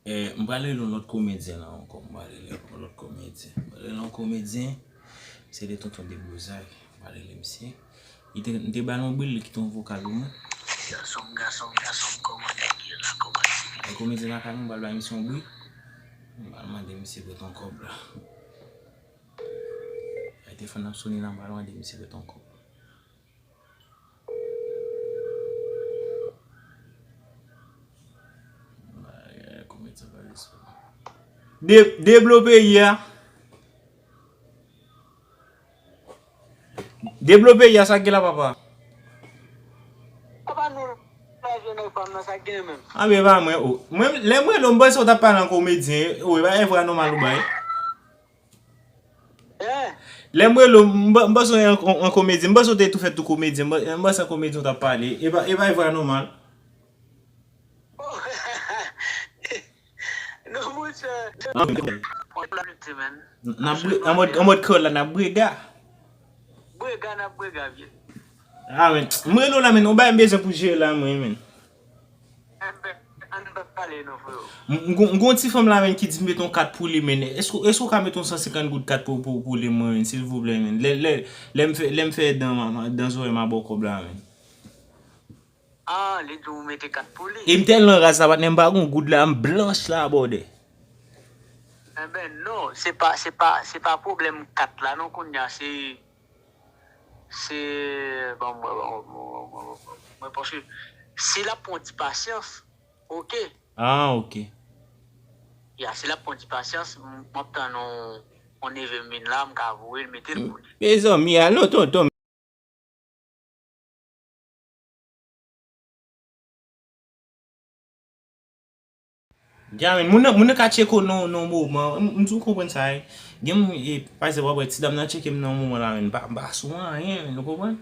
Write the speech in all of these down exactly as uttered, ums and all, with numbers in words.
Eh, m pral rele yon lòt komedyen la ankò. M pral rele yon lòt komedyen. M pral rele yon komedyen. Se de tonton Deblozay. M pral rele misye. Li te, m te ba l yon bril, li kite yon vokal pou mwen. Gason, gason, gason, kòman nèg ye la, kòman ti. Ay, komedyen lakay mwen, m pral bay misye yon bril. M pral mande misye prete yon kòb la. Ay, telefòn nan ap sone la, m pral mande misye prete yon kòb. De, deblo peyi a. Deblo peyi a, sa k gen la, papa. Papa nou la jwenn nèg pa m nan, sa k gen menm. Anben, pa mwen, o. Mwen, lè mwen, lè m panse w t ap pale an komedyen, o, e pa evre nòmal ou bay. Eh. Lè m rele w, m pa- m panse w an, an, an komedyen. M panse w te tou fèt tou komedyen. M pa- m panse an komedyen w t ap pale. E pa, e pa evre nòmal. Non, monchè. N ap bre- an mòd, an mòd kreyòl la, n ap brega. Brega, n ap brega, vye. Ah, men. M rele w la, men. Ou bay m bezwen pou jere la, mwen, men. Enben, ann pale non, freo. M, m gon- m gon ti fanm la, men, ki di m met yon kat pou li, men. Èske, èske w ka met yon san senkant goud kat pou, pou, pou li, mwen, men, silvouplè, men. Lè, lè, lè m fè, lè m fè dan, ma- ma- dan zòrèy m a ba w kòb la, men. Ah, li di w mete kat pou li. E m tèlman raz la, patnè, m pa gon goud la, m blanch la, bòdè. Enben, non, se pa, se pa, se pa pwoblèm kat la, non, kounye a, se, se, bon, bon, bon, bon, bon, bon, bon, paske si l ap pran ti pasyans, oke. Ah, oke. Ya, si l ap pran ti pasyans, m, m ap tann yon, yon neve m vin la, m ka voye l, mete l pou li. Mezanmi, a non, tonton. Ya, men, moun nan, moun nan ka tcheke w nan, nan yon moman. M, m di w konprann sa, wi. Gen moun, e, pa egzanp, w ap wè ti dam nan tcheke m nan yon moman la, men, m pa, m pa sou anyen, men, ou konprann?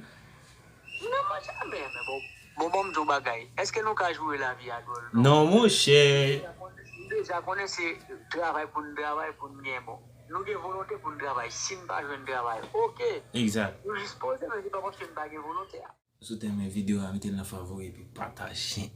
Non, mwen janmen, men bon. Bon, bon, m di w bagay. Èske nou ka joure lavi a dwòl, non? Non, monchè. M deja konnen se travay pou n travay, pou n gen, bon. Nou gen volonte pou n travay. Si n pa jwenn travay, oke. Egzak. Nou jis poze, men se pa paske n pa gen volonte a. Si w te renmen videyo a, mete l nan favori epi pataje.